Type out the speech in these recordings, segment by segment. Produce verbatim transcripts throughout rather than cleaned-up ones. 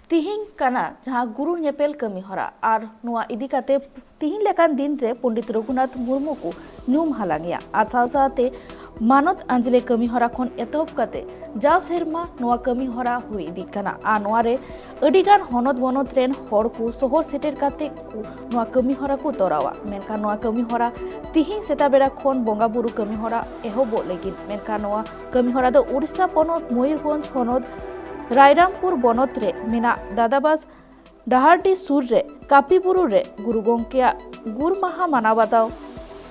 ᱛᱤᱦᱤᱧ ᱠᱟᱱᱟ ᱡᱟᱦᱟᱸ ᱜᱩᱨᱩ ᱧᱮᱯᱮᱞ ᱠᱟᱹᱢᱤ ᱦᱚᱨᱟ, ᱟᱨ ᱱᱚᱣᱟ ᱤᱫᱤ ᱠᱟᱛᱮ ᱛᱤᱦᱤᱧ ᱞᱮᱠᱟᱱ ᱫᱤᱱ ᱨᱮ ᱯᱚᱱᱰᱤᱛ ᱨᱚᱜᱷᱩᱱᱟᱛᱷ ᱢᱩᱨᱢᱩ ᱠᱚ ᱧᱩᱢ ᱦᱟᱞᱟᱝ ᱮᱭᱟ, ᱟᱨ ᱥᱟᱶ ᱥᱟᱶᱛᱮ ᱢᱟᱱᱚᱛ ᱟᱸᱡᱽᱞᱮ ᱠᱟᱹᱢᱤ ᱦᱚᱨᱟ ᱠᱷᱚᱱ ᱮᱛᱚᱦᱚᱵ ᱠᱟᱛᱮ ᱡᱟᱣ ᱥᱮᱨᱢᱟ ᱱᱚᱣᱟ ᱠᱟᱹᱢᱤ ᱦᱚᱨᱟ ᱦᱩᱭ ᱤᱫᱤᱜ ᱠᱟᱱᱟ᱾ ᱟᱨ ᱱᱚᱣᱟ ᱨᱮ ᱟᱹᱰᱤ ᱜᱟᱱ ᱦᱚᱱᱚᱛ ᱵᱚᱱᱚᱛ ᱨᱮᱱ ᱦᱚᱲ ᱠᱚ ᱥᱚᱦᱚᱨ ᱥᱮᱴᱮᱨ ᱠᱟᱛᱮ ᱠᱚ ᱱᱚᱣᱟ ᱠᱟᱹᱢᱤ ᱦᱚᱨᱟ ᱠᱚ ᱛᱚᱨᱟᱣᱟ᱾ ᱢᱮᱱᱠᱷᱟᱱ ᱱᱚᱣᱟ ᱠᱟᱹᱢᱤ ᱦᱚᱨᱟ ᱛᱤᱦᱤᱧ ᱥᱮᱛᱟᱜ ᱵᱮᱲᱟ ᱠᱷᱚᱱ ᱵᱚᱸᱜᱟ ᱵᱩᱨᱩ ᱠᱟᱹᱢᱤ ᱦᱚᱨᱟ ᱮᱦᱚᱵᱚᱜ ᱞᱟᱹᱜᱤᱫ᱾ ᱢᱮᱱᱠᱷᱟᱱ ᱱᱚᱣᱟ ᱠᱟᱹᱢᱤ ᱦᱚᱨᱟ ᱫᱚ ᱳᱰᱤᱥᱟ ᱯᱚᱱᱚᱛ ᱢᱚᱭᱩᱨᱵᱷᱚᱸᱡᱽ ᱦᱚᱱᱚᱛ ᱨᱟᱭᱨᱟᱢᱯᱩᱨ ᱵᱚᱱᱚᱛ ᱨᱮ ᱢᱮᱱᱟᱜ ᱫᱟᱫᱟᱵᱟᱥ ᱰᱟᱦᱟᱨᱰᱤ ᱥᱩᱨ ᱨᱮ ᱠᱟᱹᱯᱤ ᱵᱩᱨᱩ ᱨᱮ ᱜᱩᱨᱩ ᱜᱚᱢᱠᱮᱭᱟᱜ ᱜᱩᱨ ᱢᱟᱦᱟ ᱢᱟᱱᱟᱣ ᱵᱟᱛᱟᱣ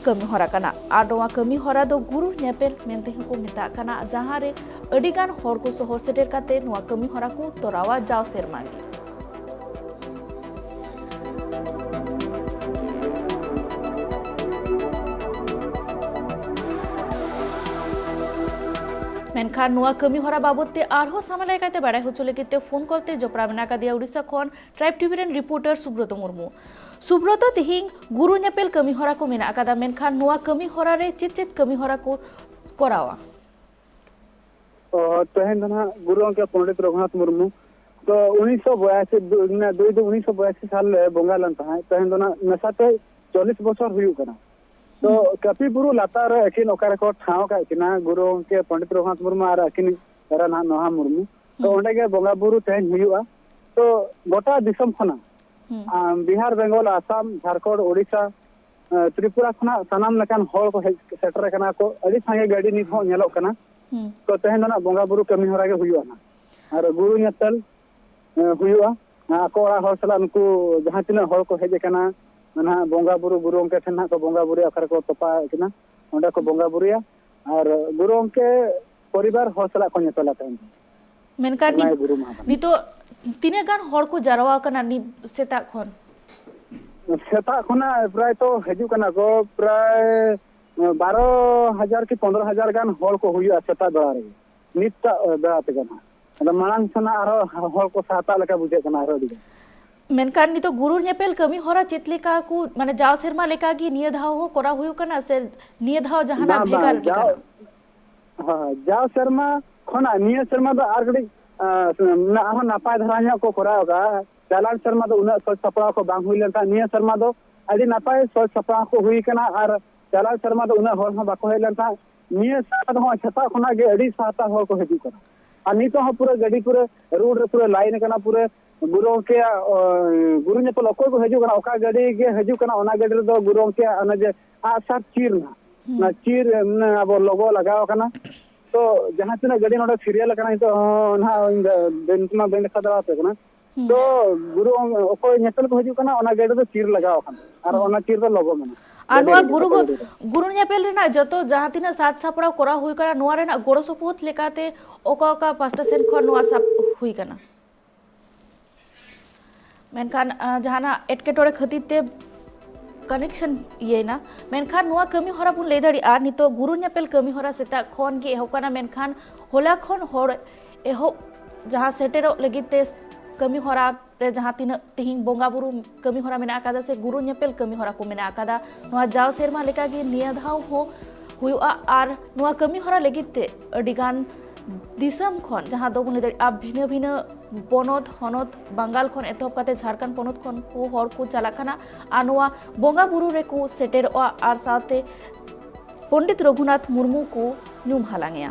ᱠᱟᱹᱢᱤ ᱦᱚᱨᱟ ᱠᱟᱱᱟ᱾ ᱟᱨ ᱱᱚᱣᱟ ᱠᱟᱹᱢᱤ ᱦᱚᱨᱟ ᱫᱚ ᱜᱩᱨᱩ ᱧᱮᱯᱮᱞ ᱢᱮᱱᱛᱮ ᱦᱚᱸᱠᱚ ᱢᱮᱛᱟᱜ ᱠᱟᱱᱟ, ᱡᱟᱦᱟᱸ ᱨᱮ ᱟᱹᱰᱤ ᱜᱟᱱ ᱦᱚᱲ ᱠᱚ ᱥᱚᱦᱚᱨ ᱥᱮᱴᱮᱨ ᱠᱟᱛᱮ ᱱᱚᱣᱟ ᱠᱟᱹᱢᱤ ᱦᱚᱨᱟ ᱠᱚ ᱛᱚᱨᱟᱣᱟ ᱡᱟᱣ ᱥᱮᱨᱢᱟ ᱜᱮ᱾ ᱢᱮᱱᱠᱷᱟᱱ ᱱᱚᱣᱟ ᱠᱟᱹᱢᱤ ᱦᱚᱨᱟ ᱵᱟᱵᱚᱫ ᱛᱮ ᱟᱨᱦᱚᱸ ᱥᱟᱢᱮᱞᱟᱭ ᱠᱟᱛᱮ ᱵᱟᱲᱟᱭ ᱦᱚᱪᱚ ᱞᱟᱹᱜᱤᱫ ᱛᱮ ᱯᱷᱳᱱ ᱠᱚᱞ ᱛᱮ ᱡᱚᱯᱲᱟᱣ ᱢᱮᱱᱟᱜ ᱟᱠᱟᱫᱮᱭᱟ ᱳᱰᱤᱥᱟ ᱠᱷᱚᱱ ᱴᱨᱟᱭᱤᱵᱽ ᱴᱤᱵᱷᱤ ᱨᱮᱱ ᱨᱤᱯᱳᱨᱴᱟᱨ ᱥᱩᱵᱨᱚᱛᱚ ᱢᱩᱨᱢᱩ᱾ ᱥᱩᱵᱨᱚᱛᱚ, ᱛᱤᱦᱤᱧ ᱜᱩᱨᱩ ᱧᱮᱯᱮᱞ ᱠᱟᱹᱢᱤ ᱦᱚᱨᱟ ᱠᱚ ᱢᱮᱱᱟᱜ ᱟᱠᱟᱫᱟ, ᱢᱮᱱᱠᱷᱟᱱ ᱱᱚᱣᱟ ᱠᱟᱹᱢᱤ ᱦᱚᱨᱟ ᱨᱮ ᱪᱮᱫ ᱪᱮᱫ ᱠᱟᱹᱢᱤ ᱦᱚᱨᱟ ᱠᱚ ᱠᱚᱨᱟᱣᱟ? ᱚ, ᱛᱮᱦᱮᱧ ᱫᱚ ᱱᱟᱦᱟᱜ ᱜᱩᱨᱩ ᱜᱚᱢᱠᱮ ᱯᱚᱱᱰᱤᱛ ᱨᱚᱜᱷᱩᱱᱟᱛᱷ ᱢᱩᱨᱢᱩ ᱫᱚ ᱩᱱᱤᱥᱥᱚ ᱵᱚᱭᱟᱥᱤ, ᱫᱩ-, ᱢᱟᱱᱮ ᱫᱩᱭ ᱫᱚ ᱩᱱᱤᱥᱥᱚ ᱵᱚᱭᱟᱥᱤ ᱥᱟᱞ ᱨᱮ ᱵᱚᱸᱜᱟ ᱞᱮᱱ ᱛᱟᱦᱮᱸᱫ᱾ ᱛᱮᱦᱮᱧ ᱫᱚ ᱱᱟᱦᱟᱜ ᱢᱮᱥᱟᱛᱮ ᱪᱚᱞᱞᱤᱥ ᱵᱚᱪᱷᱚᱨ ᱦᱩᱭᱩᱜ ᱠᱟᱱᱟ᱾ ᱛᱚ, ᱦᱩᱸ᱾ ᱠᱟᱹᱯᱤ ᱵᱩᱨᱩ ᱞᱟᱛᱟᱨ ᱨᱮ ᱟᱹᱠᱤᱱ ᱚᱠᱟ ᱨᱮᱠᱚ ᱴᱷᱟᱶ ᱟᱠᱟᱫ ᱠᱤᱱᱟ, ᱜᱩᱨᱩ ᱜᱚᱢᱠᱮ ᱯᱚᱱᱰᱤᱛ ᱨᱚᱜᱷᱩᱱᱟᱛᱷ ᱢᱩᱨᱢᱩ ᱟᱨ ᱟᱹᱠᱤᱱ ᱮᱨᱟ ᱱᱟᱦᱟᱜ ᱱᱚᱦᱟ ᱢᱩᱨᱢᱩ᱾ ᱛᱚ, ᱦᱩᱸ᱾ ᱚᱸᱰᱮ ᱜᱮ ᱵᱚᱸᱜᱟ ᱵᱩᱨᱩ ᱛᱮᱦᱮᱧ ᱦᱩᱭᱩᱜᱼᱟ᱾ ᱛᱚ, ᱜᱚᱴᱟ ᱫᱤᱥᱚᱢ ᱠᱷᱚᱱᱟᱜ, ᱦᱩᱸ᱾ ᱟᱢ, ᱵᱤᱦᱟᱨ, ᱵᱮᱝᱜᱚᱞ, ᱟᱥᱟᱢ, ᱡᱷᱟᱲᱠᱷᱚᱸᱰ, ᱳᱰᱤᱥᱟ, ᱮ, ᱛᱨᱤᱯᱩᱨᱟ ᱠᱷᱚᱱᱟᱜ ᱥᱟᱱᱟᱢ ᱞᱮᱠᱟᱱ ᱦᱚᱲ ᱠᱚ ᱦᱮᱡ ᱥᱮᱴᱮᱨ ᱟᱠᱟᱱᱟ ᱠᱚ᱾ ᱟᱹᱰᱤ ᱥᱟᱸᱜᱮ ᱜᱟᱹᱰᱤ ᱱᱤᱛ ᱦᱚᱸ ᱧᱮᱞᱚᱜ ᱠᱟᱱᱟ᱾ ᱦᱩᱸ᱾ ᱛᱚ, ᱛᱮᱦᱮᱧ ᱫᱚ ᱱᱟᱜ ᱵᱚᱸᱜᱟ ᱵᱩᱨᱩ ᱠᱟᱹᱢᱤ ᱦᱚᱨᱟ ᱜᱮ ᱦᱩᱭᱩᱜᱼᱟ ᱱᱟᱜ᱾ ᱟᱨ ᱜᱩᱨᱩ ᱧᱮᱯᱮᱞ, ᱮ, ᱦᱩᱭᱩᱜᱼᱟ᱾ ᱟᱠᱚ ᱚᱲᱟᱜ ᱦᱚᱲ ᱥᱟᱞᱟᱜ ᱱᱩᱠᱩ ᱡᱟᱦᱟᱸ ᱛᱤᱱᱟᱹᱜ ᱦᱚᱲ ᱠᱚ ᱦᱮᱡ ᱟᱠᱟᱱᱟ, ᱱᱟᱦᱟᱜ ᱵᱚᱸᱜᱟ ᱵᱩᱨᱩ, ᱜᱩᱨᱩ ᱜᱚᱢᱠᱮ ᱴᱷᱮᱱ ᱱᱟᱦᱟᱜ ᱠᱚ ᱵᱚᱸᱜᱟ ᱵᱩᱨᱩᱭᱟ, ᱚᱠᱟ ᱨᱮᱠᱚ ᱛᱚᱯᱟ ᱟᱠᱟᱱᱟ, ᱚᱸᱰᱮ ᱠᱚ ᱵᱚᱸᱜᱟ ᱵᱩᱨᱩᱭᱟ᱾ ᱟᱨ ᱜᱩᱨᱩ ᱜᱚᱢᱠᱮ ᱯᱚᱨᱤᱵᱟᱨ ᱦᱚᱲ ᱥᱟᱞᱟᱜ ᱠᱚ ᱧᱮᱯᱮᱞᱟ ᱛᱮᱦᱮᱧ ᱫᱚ᱾ ᱢᱮᱱᱠᱷᱟᱱ ᱱᱤᱛ-, ᱥᱮᱨᱢᱟᱭ ᱜᱩᱨᱩ ᱢᱟᱦᱟ ᱠᱟᱱᱟ᱾ ᱱᱤᱛᱚᱜ ᱛᱤᱱᱟᱹᱜ ᱜᱟᱱ ᱦᱚᱲ ᱠᱚ ᱡᱟᱨᱣᱟ ᱟᱠᱟᱱᱟ ᱱᱤᱛ ᱥᱮᱛᱟᱜ ᱠᱷᱚᱱ? ᱥᱮᱛᱟᱜ ᱠᱷᱚᱱᱟᱜ ᱯᱨᱟᱭ ᱛᱚ ᱦᱤᱡᱩᱜ ᱠᱟᱱᱟ ᱠᱚ, ᱯᱨᱟᱭ ᱵᱟᱨᱚ ᱦᱟᱡᱟᱨ ᱠᱤ ᱯᱚᱱᱫᱽᱨᱚ ᱦᱟᱡᱟᱨ ᱜᱟᱱ ᱦᱚᱲ ᱠᱚ ᱦᱩᱭᱩᱜᱼᱟ ᱥᱮᱛᱟᱜ ᱵᱮᱲᱟ ᱨᱮᱜᱮ, ᱱᱤᱛᱟᱜ ᱵᱮᱲᱟ ᱛᱮᱜᱮ ᱱᱟᱦᱟᱜ᱾ ᱟᱫᱚ ᱢᱟᱲᱟᱝ ᱥᱮᱱᱟᱜ ᱟᱨᱦᱚᱸ ᱦᱚᱲ ᱠᱚ ᱥᱟᱦᱛᱟᱜ ᱞᱮᱠᱟ ᱵᱩᱡᱷᱟᱹᱜ ᱠᱟᱱᱟ ᱟᱨᱦᱚᱸ ᱟᱹᱰᱤ ᱜᱟᱱ᱾ ᱢᱮᱱᱠᱷᱟᱱ ᱱᱤᱛᱚᱜ ᱜᱩᱨᱩ ᱧᱮᱯᱮᱞ ᱠᱟᱹᱢᱤ ᱦᱚᱨᱟ ᱪᱮᱫ ᱞᱮᱠᱟ ᱠᱚ, ᱢᱟᱱᱮ, ᱡᱟᱣ ᱥᱮᱨᱢᱟ ᱞᱮᱠᱟ ᱜᱮ ᱱᱤᱭᱟᱹ ᱫᱷᱟᱣ ᱦᱚᱸ ᱠᱚᱨᱟᱣ ᱦᱩᱭᱩᱜ ᱠᱟᱱᱟ ᱥᱮ ᱱᱤᱭᱟᱹ ᱫᱷᱟᱣ ᱡᱟᱦᱟᱱᱟᱜ ᱵᱟᱝ, ᱵᱷᱮᱜᱟᱨ ᱵᱟᱝ, ᱡᱟᱣ, ᱞᱮᱠᱟᱱᱟᱜ? ᱦᱳᱭ, ᱡᱟᱣ ᱥᱮᱨᱢᱟ ᱠᱷᱚᱱᱟᱜ ᱱᱤᱭᱟᱹ ᱥᱮᱨᱢᱟ ᱫᱚ ᱟᱨ ᱠᱟᱹᱴᱤᱡ, ᱟᱨᱦᱚᱸ ᱱᱟᱯᱟᱭ ᱫᱷᱟᱨᱟ ᱧᱚᱜ ᱠᱚ ᱠᱚᱨᱟᱣ ᱟᱠᱟᱫᱼᱟ᱾ ᱪᱟᱞᱟᱣ ᱥᱮᱨᱢᱟ ᱫᱚ ᱩᱱᱟᱹᱜ ᱥᱟᱡᱽ ᱥᱟᱯᱲᱟᱣ ᱠᱚ ᱵᱟᱝ ᱦᱩᱭ ᱞᱮᱱ ᱛᱟᱦᱮᱸᱫ, ᱱᱤᱭᱟᱹ ᱥᱮᱨᱢᱟ ᱫᱚ ᱟᱹᱰᱤ ᱱᱟᱯᱟᱭ ᱥᱟᱡᱽ ᱥᱟᱯᱲᱟᱣ ᱠᱚ ᱦᱩᱭ ᱟᱠᱟᱱᱟ᱾ ᱟᱨ ᱪᱟᱞᱟᱣ ᱥᱮᱨᱢᱟ ᱫᱚ ᱩᱱᱟᱹᱜ ᱦᱚᱲ ᱦᱚᱸ ᱵᱟᱠᱚ ᱦᱮᱡ ᱞᱮᱱ ᱛᱟᱦᱮᱸᱫ, ᱱᱤᱭᱟᱹ ᱥᱮᱨᱢᱟ ᱫᱚ ᱦᱚᱸᱜᱼᱚᱭ ᱥᱮᱛᱟᱜ ᱠᱷᱚᱱᱟᱜ ᱜᱮ ᱟᱹᱰᱤ ᱥᱟᱦᱛᱟ ᱦᱚᱲ ᱠᱚ ᱦᱤᱡᱩᱜ ᱠᱟᱱᱟ᱾ ᱟᱨ ᱱᱤᱛᱚᱜ ᱦᱚᱸ ᱯᱩᱨᱟᱹ ᱜᱟᱹᱰᱤ ᱯᱩᱨᱟᱹ ᱨᱳᱰ ᱨᱮ ᱯᱩᱨᱟᱹ ᱞᱟᱭᱤᱱ ᱟᱠᱟᱱᱟ, ᱯᱩᱨᱟᱹ ᱜᱩᱨᱩ ᱜᱚᱢᱠᱮᱭᱟᱜ ᱜᱩᱨᱩ ᱧᱮᱯᱮᱞ ᱚᱠᱚᱭ ᱠᱚ ᱦᱤᱡᱩᱜ ᱠᱟᱱᱟ, ᱚᱠᱟ ᱜᱟᱹᱰᱤ ᱜᱮ ᱦᱤᱡᱩᱜ ᱠᱟᱱᱟ, ᱚᱱᱟ ᱜᱟᱹᱰᱤ ᱨᱮᱫᱚ ᱜᱩᱨᱩ ᱜᱚᱢᱠᱮᱭᱟᱜ ᱚᱱᱟ ᱡᱮ ᱟᱜᱼᱥᱟᱨ ᱪᱤᱨ ᱱᱟᱦᱟᱜ, ᱚᱱᱟ ᱪᱤᱨ ᱟᱵᱚ ᱞᱳᱜᱳ ᱞᱟᱜᱟᱣ ᱟᱠᱟᱱᱟ᱾ ᱛᱚ ᱡᱟᱦᱟᱸ ᱛᱤᱱᱟᱹᱜ ᱜᱟᱹᱰᱤ ᱱᱚᱰᱮ ᱥᱤᱨᱤᱭᱟᱞ ᱟᱠᱟᱱᱟ, ᱱᱤᱛᱚᱜ ᱦᱚᱸ ᱱᱟᱦᱟᱜ ᱤᱧ ᱫᱚ ᱵᱟᱹᱧ ᱢᱟ ᱵᱟᱹᱧ ᱫᱮᱠᱷᱟᱣ ᱫᱟᱲᱮ ᱟᱯᱮ ᱠᱟᱱᱟ᱾ ᱛᱚ ᱜᱩᱨᱩ ᱚᱠᱚᱭ ᱧᱮᱯᱮᱞ ᱠᱚ ᱦᱤᱡᱩᱜ ᱠᱟᱱᱟ, ᱚᱱᱟ ᱜᱟᱹᱰᱤ ᱫᱚ ᱪᱤᱨ ᱞᱟᱜᱟᱣ ᱟᱠᱟᱱᱟ ᱟᱨ ᱚᱱᱟ ᱪᱤᱨ ᱫᱚ ᱞᱳᱜᱳ ᱢᱮᱱᱟᱜᱼᱟ᱾ ᱟᱨ ᱱᱚᱣᱟ ᱜᱩᱨᱩ ᱜᱚ-, ᱜᱩᱨᱩ ᱧᱮᱯᱮᱞ ᱨᱮᱱᱟᱜ ᱡᱚᱛᱚ ᱡᱟᱦᱟᱸ ᱛᱤᱱᱟᱹᱜ ᱥᱟᱡᱽ ᱥᱟᱯᱲᱟᱣ ᱠᱚᱨᱟᱣ ᱦᱩᱭ ᱟᱠᱟᱱᱟ, ᱱᱚᱣᱟ ᱨᱮᱱᱟᱜ ᱜᱚᱲᱚ ᱥᱚᱯᱚᱦᱚᱫ ᱞᱮᱠᱟᱛᱮ ᱚᱠᱟ ᱚᱠᱟ ᱯᱟᱦᱴᱟ ᱥᱮᱱ ᱠᱷᱚᱱ ᱱᱚᱣᱟ ᱥᱟᱵ ᱦᱩᱭ ᱟᱠᱟᱱᱟ? ᱢᱮᱱᱠᱷᱟᱱ, ᱟᱸ, ᱡᱟᱦᱟᱱᱟᱜ ᱮᱴᱠᱮᱴᱚᱬᱮ ᱠᱷᱟᱹᱛᱤᱨ ᱛᱮ ᱠᱟᱱᱮᱠᱥᱚᱱ ᱤᱭᱟᱹᱭᱮᱱᱟ᱾ ᱢᱮᱱᱠᱷᱟᱱ ᱱᱚᱣᱟ ᱠᱟᱹᱢᱤ ᱦᱚᱨᱟ ᱵᱚᱱ ᱞᱟᱹᱭ ᱫᱟᱲᱮᱭᱟᱜᱼᱟ, ᱱᱤᱛᱚᱜ ᱜᱩᱨᱩ ᱧᱮᱯᱮᱞ ᱠᱟᱹᱢᱤ ᱦᱚᱨᱟ ᱥᱮᱛᱟᱜ ᱠᱷᱚᱱ ᱜᱮ ᱮᱦᱚᱵ ᱠᱟᱱᱟ, ᱢᱮᱱᱠᱷᱟᱱ ᱦᱚᱞᱟ ᱠᱷᱚᱱ ᱦᱚᱲ ᱮᱦᱚᱵ ᱡᱟᱦᱟᱸ ᱥᱮᱴᱮᱨᱚᱜ ᱞᱟᱹᱜᱤᱫ ᱛᱮ ᱠᱟᱹᱢᱤ ᱦᱚᱨᱟ ᱨᱮ ᱡᱟᱦᱟᱸ ᱛᱤᱱᱟᱹᱜ ᱛᱤᱦᱤᱧ ᱵᱚᱸᱜᱟ ᱵᱩᱨᱩ ᱠᱟᱹᱢᱤ ᱦᱚᱨᱟ ᱢᱮᱱᱟᱜ ᱟᱠᱟᱫᱟ ᱥᱮ ᱜᱩᱨᱩ ᱧᱮᱯᱮᱞ ᱠᱟᱹᱢᱤ ᱦᱚᱨᱟ ᱠᱚ ᱢᱮᱱᱟᱜ ᱟᱠᱟᱫᱟ, ᱱᱚᱣᱟ ᱡᱟᱣ ᱥᱮᱨᱢᱟ ᱞᱮᱠᱟᱜᱮ ᱱᱤᱭᱟᱹ ᱫᱷᱟᱣ ᱦᱚᱸ ᱦᱩᱭᱩᱜᱼᱟ᱾ ᱟᱨ ᱱᱚᱣᱟ ᱠᱟᱹᱢᱤ ᱦᱚᱨᱟ ᱞᱟᱹᱜᱤᱫ ᱛᱮ ᱟᱹᱰᱤᱜᱟᱱ ᱫᱤᱥᱚᱢ ᱠᱷᱚᱱ, ᱡᱟᱦᱟᱸ ᱫᱚᱵᱚᱱ ᱞᱟᱹᱭ ᱫᱟᱲᱮᱭᱟᱜᱼᱟ ᱵᱷᱤᱱᱟᱹ ᱵᱷᱤᱱᱟᱹ ᱯᱚᱱᱚᱛ ᱦᱚᱱᱚᱛ, ᱵᱟᱝᱜᱟᱞ ᱠᱷᱚᱱ ᱮᱛᱚᱦᱚᱵ ᱠᱟᱛᱮ ᱡᱷᱟᱲᱠᱷᱚᱸᱰ ᱯᱚᱱᱚᱛ ᱠᱷᱚᱱ ᱠᱚ ᱦᱚᱲ ᱠᱚ ᱪᱟᱞᱟᱜ ᱠᱟᱱᱟ ᱟᱨ ᱱᱚᱣᱟ ᱵᱚᱸᱜᱟ ᱵᱩᱨᱩ ᱨᱮᱠᱚ ᱥᱮᱴᱮᱨᱚᱜᱼᱟ ᱟᱨ ᱥᱟᱶᱛᱮ ᱯᱚᱱᱰᱤᱛ ᱨᱚᱜᱷᱩᱱᱟᱛᱷ ᱢᱩᱨᱢᱩ ᱠᱚ ᱧᱩᱢ ᱦᱟᱞᱟᱝ ᱮᱭᱟ᱾